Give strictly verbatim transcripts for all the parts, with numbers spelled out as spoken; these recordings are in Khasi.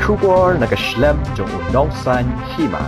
Khubor na ka shlem jong u nongsan hima.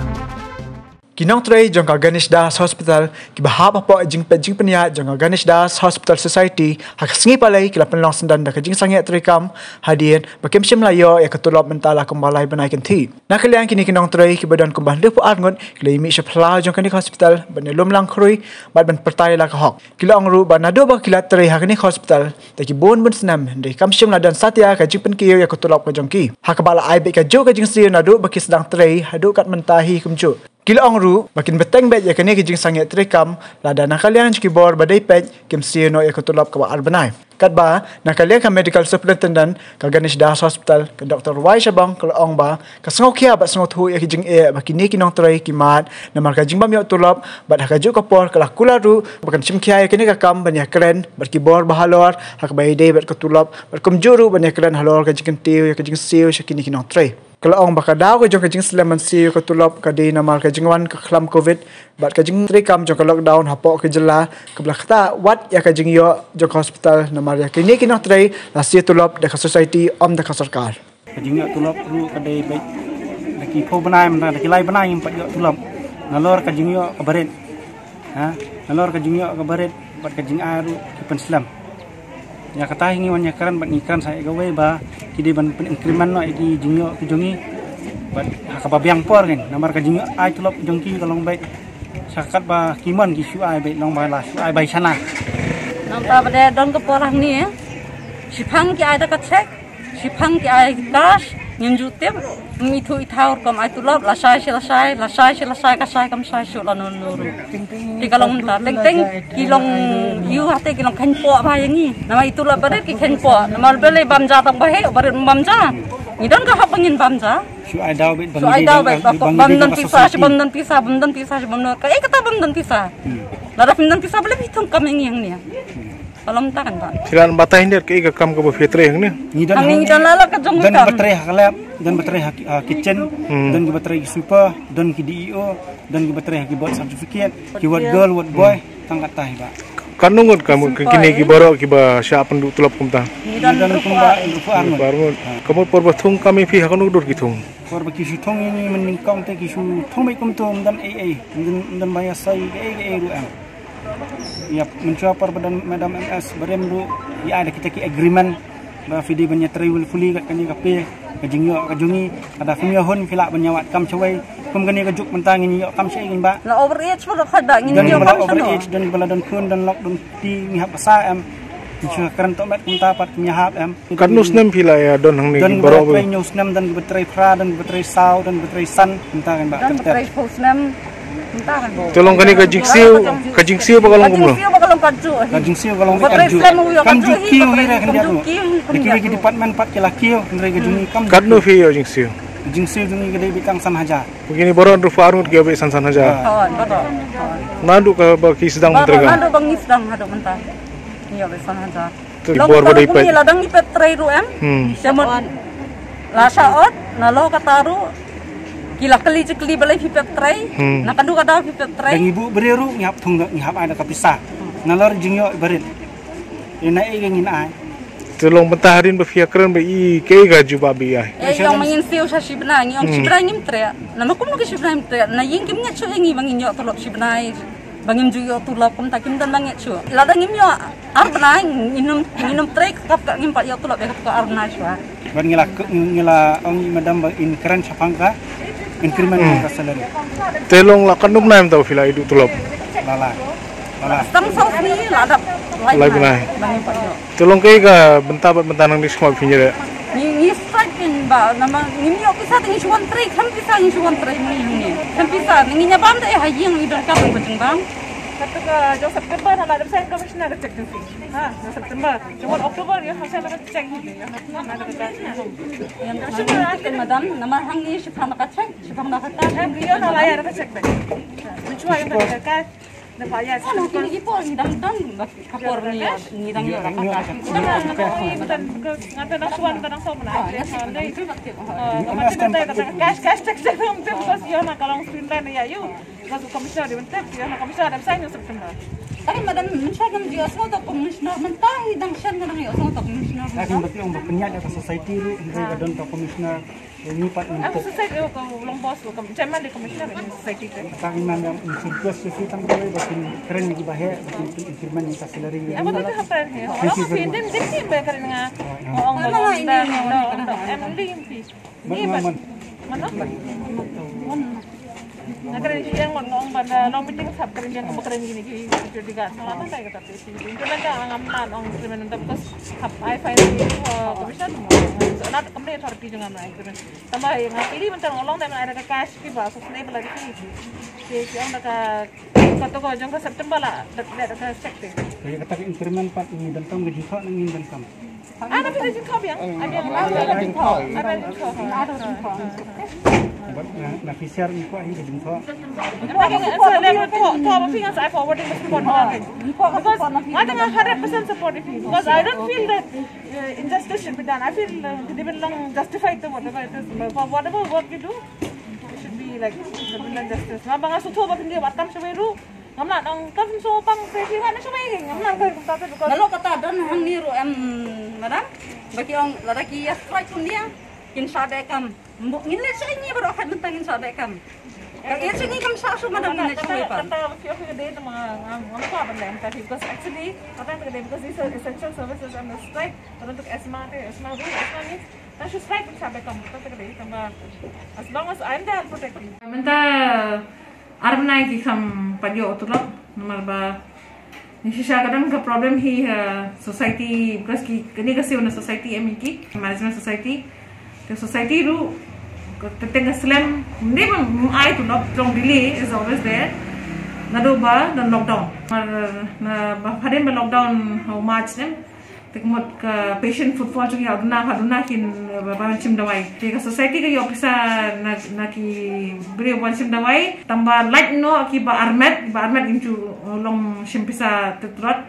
Ki nongtrei jong ka Ganesh Das Hospital kiba hap hapoh jingpeit jingpynïaid jong ka Ganesh Das Hospital Society ha ka sngi Palei ki la pynlong syndon da ka jingsangeh treikam hadien ba kim shym la ïoh ïa ka tulop mynta la kumba lai bnai kynthih. Na ka liang kine ki nongtrei kiba don kumba hynriewphew ar ngut ki la ïa mih sha phyllaw jong kane ka hospital ban ïalum lang khrui bad ban pyrta ïa la ka hok. Ki la ong ruh ba naduh ba ki la trei ha kane ka hospital da ki bun bun snem hynrei kam shym la don satia ka jingpynkiew ïa ka tulop ka jong ki. Ha kaba la ai beit kajuh ka jingsiew naduh ba ki sdang trei haduh kat mynta hi kumjuh. Ki la ong ruh ba kin bteng beit ïa kane ka jingsangeh treikam lada na ka liang jong ki bor ba dei peit kim siew noh ïa ka tulop kaba ar bnai. Katba na ka liang ka Medical Superintendent ka Ganesh Das Hospital ka Doctor Y Shabong ka la ong ba ka sngewkhia bad sngewthuh ïa ki jingeh ba kine ki nongtrei ki mad namar ka jingbym ïoh tulop bad ha kajuh ka por ka la kular ruh ba kan shim khia ïa kane ka kam ban ïakren bad ki bor ba halor ha kaba ïadei bad ka tulop bad kumjuh ruh ban ïakren halor ka jingkyntiew ïa ka jingsiew sha kine ki nongtrei. Ka la ong ba ka daw ka jong ka jingslem ban siew ïa ka tulop ka dei namar ka jingwan ka khlam covid bad ka jingtreikam jong ka lockdown hapoh ka jylla kaba la ktah wat ïa ka jingïoh jong ka hospital namar ïa kine ki nongtrei la siew tulop da ka society ym da ka sorkar. Ka jingïoh tulop ruh ka dei beit da ki phew bnai mynta da ki lai bnai ngim pat ïoh tulop. Nalor ka jingïoh ka barit. Ha, nalor ka jingïoh ka barit bad ka jingai ruh ki pynslem. Ïa kata hi ngi wan ïakren bad ngi kren sa ïa kawei ba ki dei ban pyn increment noh ïa ki jingïoh ki jong ngi. Bad ha kaba biang por ngin namar ka jingïoh ai tulop jong ki ka long beit. Sa katba ki mon ki shu ai beit long ba la shu ai bai shana. Nangta ba dei don ka por hangne, eh. Shiphang ki ai da ka check. Shiphang ki ai cash, ngim ju tip, ngim ithuh ithaw rukom ai tulop, lashai shi lashai, lashai shi lashai, ka shai kam shai shuh lano lano ruh. Te ka long mynta, teng teng ki long ïoh hate ki long kheiñ poh bha ïa ngi. Namar i tulop barit ki kheiñ poh, namar balei bam ja tang ba heh, barit bam ja. Ngi don ka hok ba ngin bam ja. Shu ai daw beit, shu ai daw beit, bam don pisa, shu bam don pisa, bam don pisa, shu bam don. Kaei kata bam don pisa. Lada phim don pisa balei phi thung kam ïa ngi hangne. Ka long mynta kan ba. Phi lah ban batai hynrei kaei ka kam kaba phi trei hangne? Ngi don hangne ngi don la la ka jong ka kam. Don kiba trei ha ka lab, don kiba trei ha ki, ha kitchen, don kiba trei ki sweeper, don ki D E O, don kiba trei ha ki birth certificate, ki ward girl, ward boy, tang katta hi ba. Katno ngut ka mut kine ki baroh kiba shah pynduh tulop kumta? Ngi don kumba hynriewphew ar ngut. Ka mut por ba thung kam ïa phi ha kano ka dur ki thung? Por ba ki shu thung ïa ngi mynnyngkong te ki shu thung beit kumto, ym don ei ei, ym don, ym don ba ïa soi ei ei ruh em. Ïa, mynshuwa por ba don Madam M S barim ruh ïa ai da kita ki agreement ba phi dei ban ïa trei willfully kat kane ka pei ka jingïoh ka jong ngi, lada phim ïoh hun phi lah ban ïa wad kam shawei. Kum kane ka juk mynta ngin ïoh kam shawei ngin ba. La overage ba la khot ba ngin ïoh kam shano. Don ba la overage, don ba la don khun, don lok, don kti, ngi hap ba sa em. Mynshuwa kren to met kumta pat ngin ïa hap em. Katno snem phi la ïa don hangne? Don kiba trei hynñiew snem, don kiba trei phra, don kiba trei saw, don kiba trei san, mynta kan ba. Don kiba trei hynñiew snem, mynta kan ba. Te long kane ka jingsiew, ka jingsiew ba ka long kumno? Ka jingsiew ba ka long katjuh. Ka jingsiew ka long katjuh. Kam ju kiew hi re khyndiat mo. Ki ki department pat ki la kiew, hynrei ka jong ngi kam. Katno phi ïoh jingsiew? Jingsiew jong ngi ka dei beit tang san hajar. Kine baroh hynriewphew ar ngut ki ïoh beit san san hajar. Hooid, baroh. Naduh kaba ki sdang trei ka. Naduh ba ngi sdang haduh mynta. Ngi ïoh beit san hajar. Te long bor ba dei peit. Lada ngi pep trei ruh em. Hmm. Sha mut la sha ot, nalor kata ruh ki la kylli jingkylli balei phi pep trei. Hmm. Na kano ka daw phi pep trei. Da ngi buh briew ruh ngi hap thung, ngi hap ai da ka pisa. Nalor jingïoh barit. Ina ei ka ngin ai. Te long mynta hadien ba phi ïa kren ba i kaei ka jubab ba i ai. Ïa ong ba ngin siew sha shi bnai, ngi ong shi bnai ngim treh. Namar kumno ka shi bnai ngim treh. Na ïing kim ngeit shuh ïa ngi ba ngin ïoh tulop shi bnai. Ba ngim ju ïoh tulop kumta kim don ba ngeit shuh. Lada ngim ïoh ar bnai ngin ym, ngin ym trei ka, ka ngim pat ïoh tulop ïa ka ar bnai shuwa. Bad ngi la, ngi la ong i madam ba in kren shaphang ka increment ka salary. Te long la katno bnai mynta phi la ïoh tulop? La la. La la. Tang saw sngi la dap lai bnai. Bnai pat ïoh. Te long kaei ka bynta bad bynta nangne shuwa phi ñiewkren? Ngi, ngi strike phin ba namar ngim ïoh pisa te ngi shu wan trei, khlem pisa ngi shu wan trei ngi ngi. Khlem pisa ngi ñiewbam te ha ïing ngi donkam ba jingbam. Kata ka jong September na la dep sign commissioner ka check jong phi. Ha, jong September. Jong October ïa ha sa la ka check hi. Ïa ha na ka check. Ïa ka madam namar hangne shiphang na ka check, shiphang na ka check. Ïa na la ïa ka check ba. Mynshwa ïa ka check. Ngi dang don, ka por ngi, ngi dang ïoh ka cash. Cash, cash, check, check, because ïa na ka long streamline ïa ïu. Because commissioner dei ban tip, ïa na commissioner dei ban sign ïa September. Ai, madam, mynshwa ngam ju ïohsngew to commissioner, mynta hi dang shen ka dang ïohsngew to commissioner. Ai, kan bati ong ba pynïaid da ka society ruh, hynrei ka don to commissioner. Ïa ngi pat mynta. Ai, society ruh ka long boss ruh, kam chairman de commissioner ka society te. Ka ngi man dang request ïa ki tang kawei ba kin kren ïa ki ba heh, ba kin increment ïa ka salary. Ai, ba tu hap kren hi. Thank you very much. Din din ki ba kren nga. Ong ba long da, da, da, em lim phi. Ni ba. Mano? Nga kren shi ïa ngon ong ba na long meeting sap kren ïa ngon ba kren ïa ki security guard. Nga la tang kai kata phi. Increment ka ngam lah ong increment ynda because hap ai fine ïa ki, uh, commission. So, not company authority jong nga increment. Tangba ïa nga kylli mynta nga long da man ai da ka cash ki ba so sne ba la ki. Ki ki ong da ka, ka to ko jong ka September la da da ka check te. Ïa kata ka increment pat ngi donkam ka jingthoh ne ngim donkam. Ah, na phi da jingthoh biang? Ah, biang. Ah, biang. Ah, biang. But na, na phi share ngi kwah hi ka jingthoh. Ynda ki ngan sa lem to, to ba phi ngan sa forwarding ka support. Because nga tang nga hundred percent support ïa phi. Because I don't feel that, uh, injustice should be done. I feel, uh, they will long justified to whatever it is. But for whatever work you do, it should be like, there will be justice. Nga ba nga sngewthuh ba phin ïa wat tam shawei ruh. Ngam lah nang kan so pang se ki han shawei, ngam lah kan kumta te because. Lalo kata don hangne ruh em, madam. Ba ki ong lada ki ïa strike kum ne kin shah beh kam. Mbo ngin leh shai ngi baroh khat mynta ngin shah beh kam. Ka ïa shai ngi kam shah shuh madam ngin leh shai beh kam. Kata ki ong ki dei tang ngam ngam kwah ban leh kata because actually kata ka dei because these are essential services and the strike. Kata tu asthma te, asthma ruh, asthma ni. Tang shu strike ban shah beh kam kata ka dei tang ba as long as I'm there, I'll protect you. Mynta ar bnai ki kham pat ïoh tulop namar ba ngi shisha ka dang ka problem hi ha society because ki kane ka siew na society em ki management society. Ka society ruh ka teng ka slem ne ba ai tulop, long delay is always there. Naduh ba don lockdown. Mar na ba hadien ba lockdown ha March ne. Te ka mut ka patient footfall jong ki ha duna ha duna kin, eh, ba, ba shim dawai. Te ka society ka ïoh pisa na, na ki briew ban shim dawai. Tang ba lait noh ki ba armet, ba armet ngim ju, eh, long shim pisa te trot.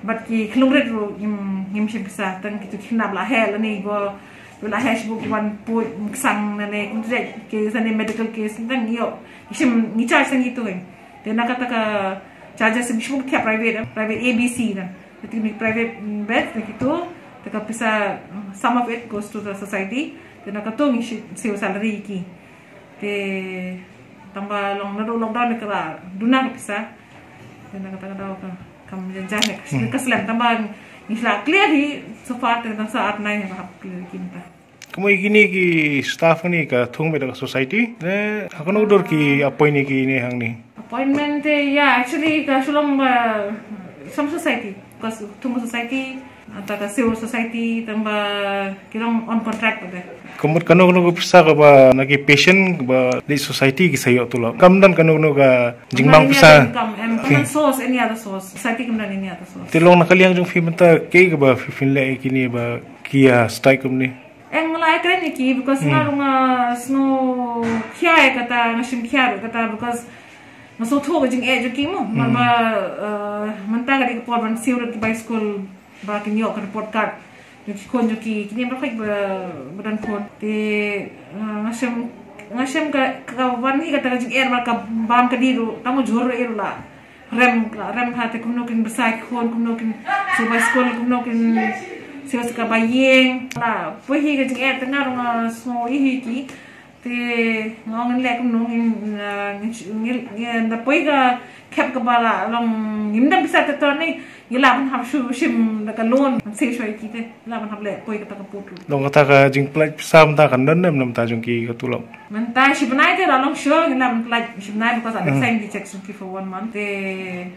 Bad ki khlung rit ruh ngim, ngim shim pisa. Tang ki tu ki khynnah ba la heh lane ba, ba la heh shibun ki wan poi ksang lane kum tu ki sa ne medical case tang ïoh. Shim ngi charge tang ki tu. Te na kata ka charges ngi shibun ki private, eh, private A B C na. Te ki private, mm, bed te ki tu, te ka pisa, mm, some of it goes to the society. Te na ka tu ngi shi, siew salary ki. Te tang ba long naduh lockdown ne ka la duna ka pisa. Te na kata ka daw ka kam jan jan ne ka, hmm, ka slem tang ba ngi la clear hi so far te tang sa ar nai ne ba hap clear ki mynta. Kumno kine ki staff ni ka thung bad ka society ne ha kano ka dur ki appoint ïa kine hangne? Appointment te, yeah, actually ka shu long ba some society, ka thung society, ata ka civil society tang ba ki long on contract ba de. Ka mut kano kano ka pisa kaba na ki patient ba dei society ki sa ïoh tulop. Kam don kano kano ka jingmang pisa. Kam don source, any other source. Society kam don any other source. Te long na ka liang jong phi mynta kaei kaba phi, phin leh ïa kine ba ki ïa strike kumne? Eng, nga la ïakren ïa ki because nga ruh nga sngew khia ïa kata, nga shim khia ruh kata because nga sngewthuh ka jingeh jong ki mo. Namar ba, eh, mynta ka dei ka por ban siew lut ki bai skul ba kin ïoh ka report card jong ki khun jong ki, kine baroh ba, ba don khun. Te, eh, nga shem, nga shem ka, ka wan hi kata ka jingeh namar ka bam ka dih ruh, tang u jhur ruh ïa ruh la rem, rem ha te kumno kin bsa ki khun, kumno kin siew bai skul, kumno kin siew sa ka bai ïing. La poi hi ka jingeh te nga ruh nga sngew ïa hi ki. Te nga ong ngin leh kumno ngin, ngin, ngin, ngin da poi ka khep kaba la long ngim da pisa te to ni. Ngi lah ban hap shu shim da ka loan, ban siew shuwa ïa ki te. Lah ban hap leh poi kata ka pud ruh. Long kata ka jingpynlait pisa mynta kan don ne em na bynta jong ki ka tulop? Mynta shi bnai te la long sure ngi lah ban pynlait shi bnai because la dep sign ki check jong ki for one month. Te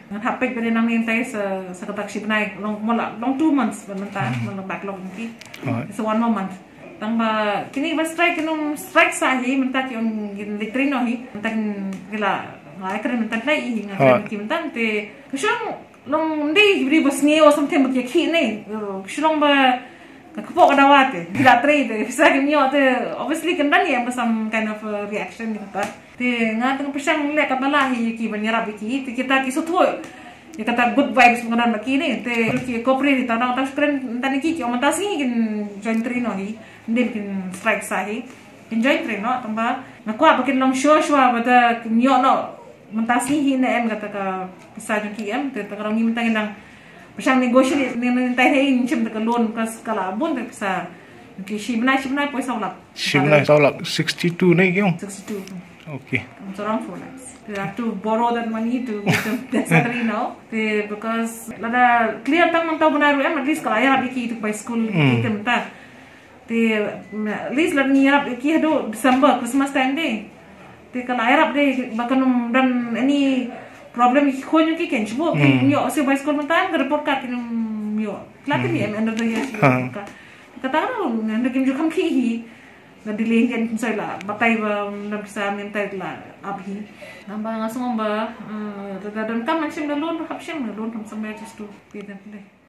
ngan hap peit ba dei nangne mynta sa, sa kata ka shi bnai long mo la long two months ban mynta, mo la backlog jong ki. Te sa one more month. Tang ba kine ba strike kin ym strike sa hi mynta ki ong kin leit trei noh hi. Mynta kin ki la, nga ïakren mynta leit hi nga ïakren ki mynta te ka shong Long ym dei ki briew ba sniew something ba ki khih ne. Ki shu long ba ka kpoh ka dawa te. Ki la trei te. Sa kim ïoh te, obviously kan don ïa ba some kind of, uh, reaction kata. Te nga tang pyrshang leh kaba lah hi ki ban ïarap ïa ki. Te kita ki sngewthuh ïa kata good vibes ba nga don bad ki ne. Te ki cooperate, tang tang shu kren tang ïa ki, ki ong mynta sngi kin join trei noh hi. Ym dei kin strike sa hi. Kin join trei noh, tang ba nga kwah ba kin long sure sure ba te kin ïoh noh Mynta sngi hi na em kata ka pisa jong ki em, te ta ka rong ngi mynta ngi dang pisa negotiate ni ni tai hi ngi chim ta ka loan ka ka la bun ta pisa. Ki shi bnai shi bnai poi saw lak. Shi bnai saw lak, sixty two ne ki ong? Sixty two. Okay. It's around four lakhs. They have to borrow that money to meet the salary now. They, because lada clear tang mynta bnai ruh em, at least ka la ïarap ïa ki tu bai school ki te mynta. Te, mm, at least lada ngi ïarap ïa ki haduh December, Christmas time de. Te ka la ïarap de ba kan ym don any problem ïa ki khun ïa ki ken shu ki ym ïoh siew bai school mynta, ka report card kin ym ïoh. La kin ïa em end of the year shu report card. Kata ka ruh ngan da kim ju kham khih hi. Nga delay ngan kim soi la batai ba ym don pisa mynta la ap hi. Namba nga sngewbha, eh, da don kam ngan shim da loan, hap shim da loan kam samai just to pay them today.